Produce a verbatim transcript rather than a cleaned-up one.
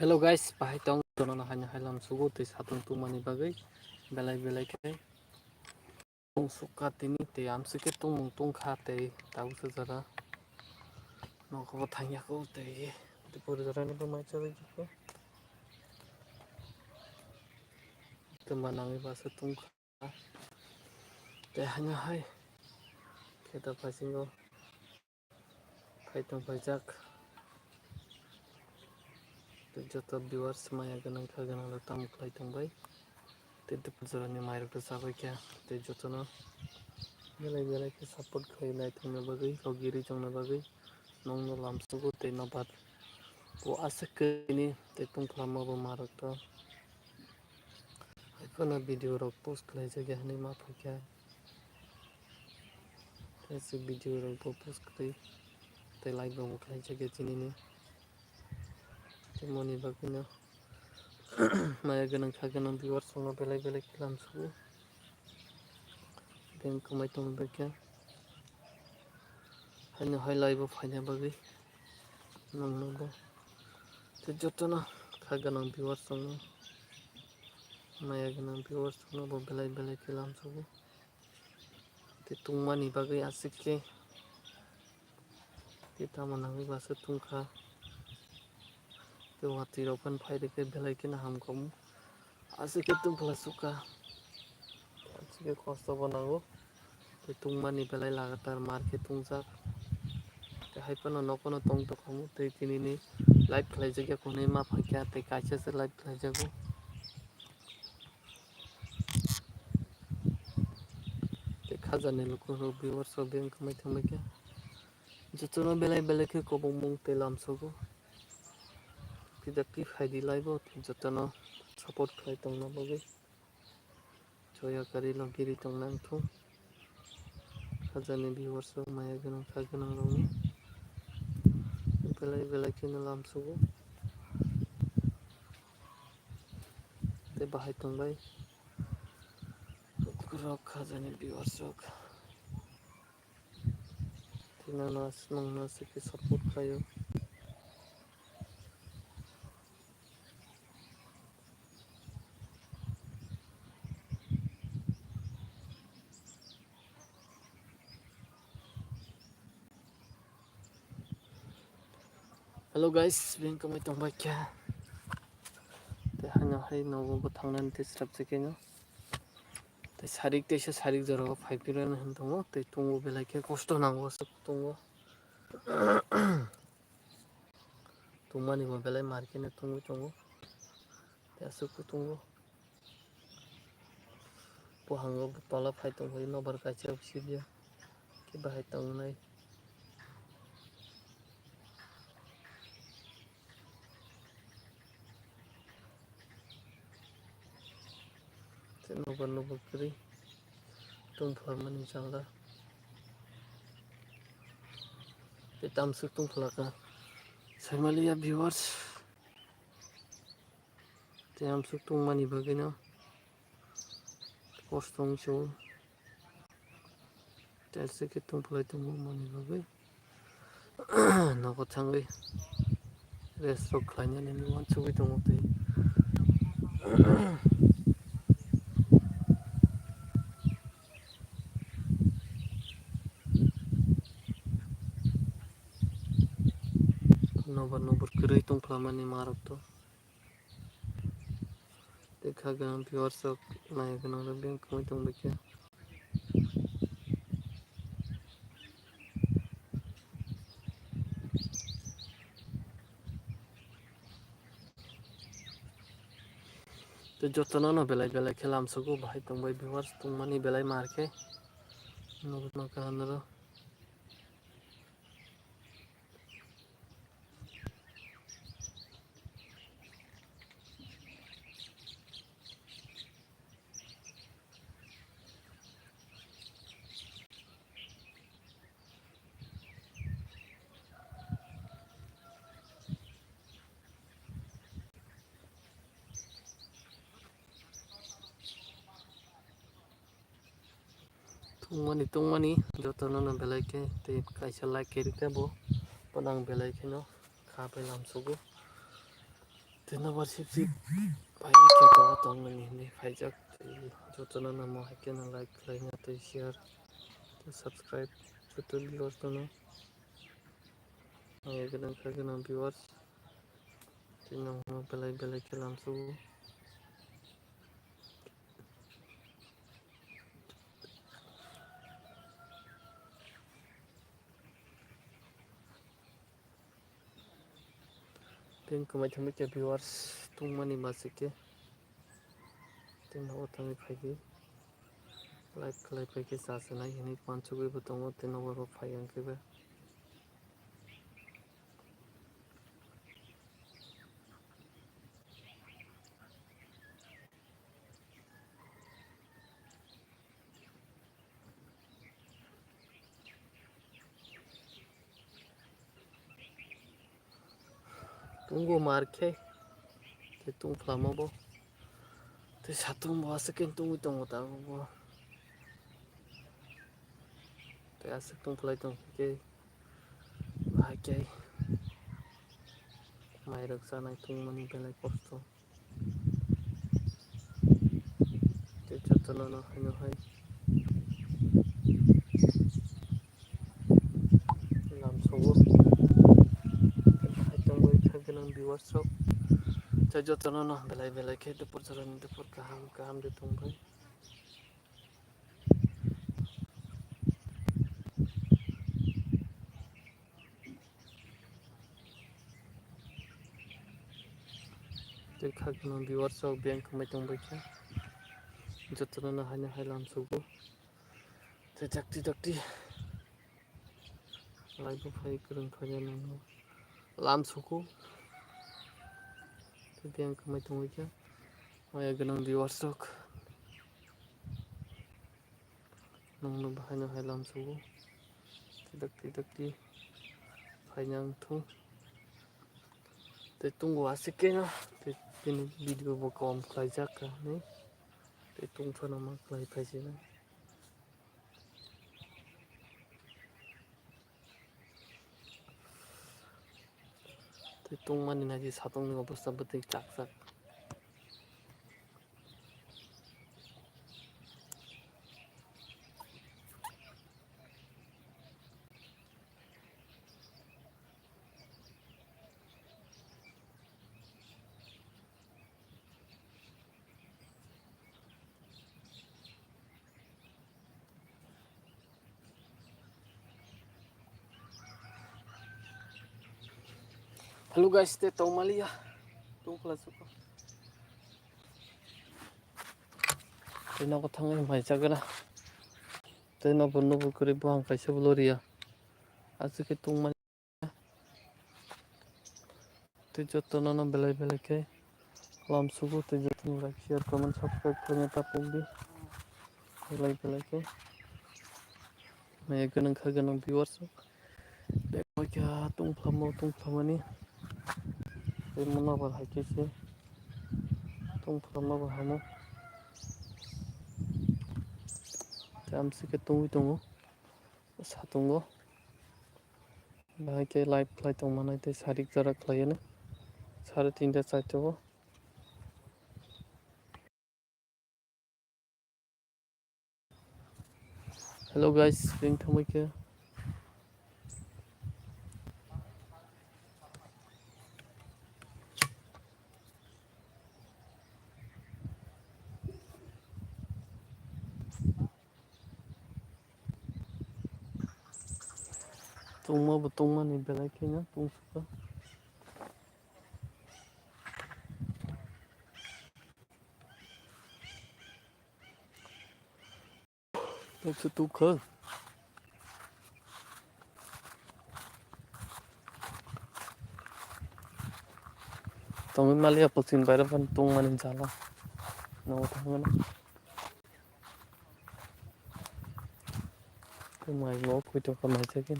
Hello guys, bahai tong, jotono haino hai lam sugo tei satung tungmani bagwi belai belai khe tong sukha tini tei amsike tongmung tongkha tei tabuk se jora nogo bo thangya kho tei dipor jora ni bo mai chari jikho tei manangwi basa tongkha tei haino hai khe ta phasingo. Phai tong phaijak. Tei joto viewers maya gwnang kha gwnang rok tamo khlai tong bai. Tei dupar jora ni mai rok rw chabai kha. Tei jotono belai belai khe support khlai nai thangna bagwi, rok giri chongna bagwi nongno lamsugo tei nobar bo aswk kwrwini tei tungkhlama bo ma rok to. Haiphano video rok post khlai jagya hinwi ma phaikha. Tei se video rok bo post kwrwi tei like rok bo khlai jagya chinini. Tei moni bagwino maya gwnang kha gwnang viewers rokno belai belai khe lamsugo. Tei wngkha mai tongwi bai khe haino hai live o phaina bagwi nongno bo tei jotono kha gwnang viewers rokno maya gwnang viewers rokno bo belai belai khe lamsugo. Tei tungmani bagwi aswk khe tei tamo nangwi basa tungkha. Tei watwi rok phano phai rwkhe belai kheno hamkhamu. Aswk khe tungphla sukha. Aswk khe kosto bo nango. Tei tungmani belai lagatar mar khe tungjak. Tei hai phano nokono tong tongkhamu tei tinini live khlaijakya hwnwi ma phaikha tei kaisa se live khlaijago. Tei khajani lukurok viewers rok beng khamai thangbai khe jotono belai belai khe kobongmung tei lamsogo. Pida twi phaidi live o tei jotono support khlai tongna bagwi. Choya kari logiri tongna wngthung. Khajani viewers rok maya gwnang kha gwnang rokni belai belai kheno lamsogo. Tei bahai tongbai lukurok khajani viewers rok. Tei nangno aswk nangno aswk khe support khlaio. Hello guys, bini kamai tongbai khe. Tei haino hai nogo bo thangnani tei srapjak khe no. Tei sarik teisa sarik jorao phai phirani hwn tongo. Tei tongo belai khe kosto nango aswk tongo. Tongmani bo belai mar khe no tongwi tongo. Tei aswk tongo. Buhango tola phai tongwi nobar kaisa sibya khe bahai tongnai. Tei nobar nobar kwrwi tongphlangmani jala tei tamswk tongphlaka saimaliya viewers. Tei amswk tongmani bagwino kosto wngwi se o. Tei aswk khe tongphlai tongo mani bagwi. Nogo thangwi rest rok khlainani uansugwi tongo tei. Nobar nobar kwrwi tongphlangmani ma rok to. Tei kha gwnang viewers rok nai gwnang rok beng kwmai tong bai khe. Tei jotono no belai belai khe lamsogo bahai tong bai viewers tongmani belai mar khe. Nugwi mankha noro. Tongmani tongmani jotono no belai khe tei kaisa like khe rikha bo, bono ang belai kheno kha bai lamsogo. Tei nobar sip sip pai khe to tongmani hinwi phaijak. Tei jotono namo hai kheno like khlaina tei share tei subscribe joto viewers-no. Ang gwnang kha gwnang viewers. Tei nokno belai belai khe lamsugo. Tei kwmai thangwi khe viewers tungmani machikhe tei nogo thangwi phaikhe like khlai phaikhe cha chanai hinwi uansugwi bo tongo tei nogo bo phai ang khe ba. Tungo mar khe tei tungphla ma bo tei satung bo aswk khe tungwi tongo tabuk bo tei aswk tungphlai tong khe bahai khe mairok chanai tungmani belai kosto. Tei jotono no haino hai lamsugo. Hai tongwi thang gwnang viewers rok. Tei jotono no belai belai khe dupor jorani dupor kaham kaham de tongbai. Tei kha kheno viewers rok biyang kwmai tongbai kha. Jotono no haino hai lamsugo. Tei dakti dakti. Live o phai kwrwng khaina nangno lamsugo. Tei biyang kwmai tongbai kha. Maya gwnang viewers rok. Nokno bahaino hai lamsugo. Tei dakti dakti phaina wngthung. Tei tungo aswk khe no. Tei bini video bo kom khlaijak kha hinwi. Tei tungphano ma khlai phaisina. Tei tungmani nai di satungni obostha bwtwi chak chak. Hello guys, tei tongmaliya tungphla suko. Tei nogo thangwi mai chagana. Tei nobo nobo kwrwi buphang kaisa bo loriya. Aswk khe tungmani. Tei jotono no belai belai khe lamsugo tei jotono like, share, comment, subscribe khlaina ta pokdi. Belai belai khe maya gwnang kha gwnang viewers rok. Tei khe tungphla mo tungphla mani tei mona bar hai khe se tungphla ma bo hamo. Tei amswk khe tungwi tongo satungo. Bahai khe live khlai tongmani tei sarik jora khlaiwi sare tinta charta o. Hello guys, ring thangwi khe. Tungma bo tungmani belai kheno tungsukha. Tungsu tungkha. Tongwi maliya pochin bairo phano tungmani jala. Nogo thangmani. Mai mo phoito kha mai chakhe.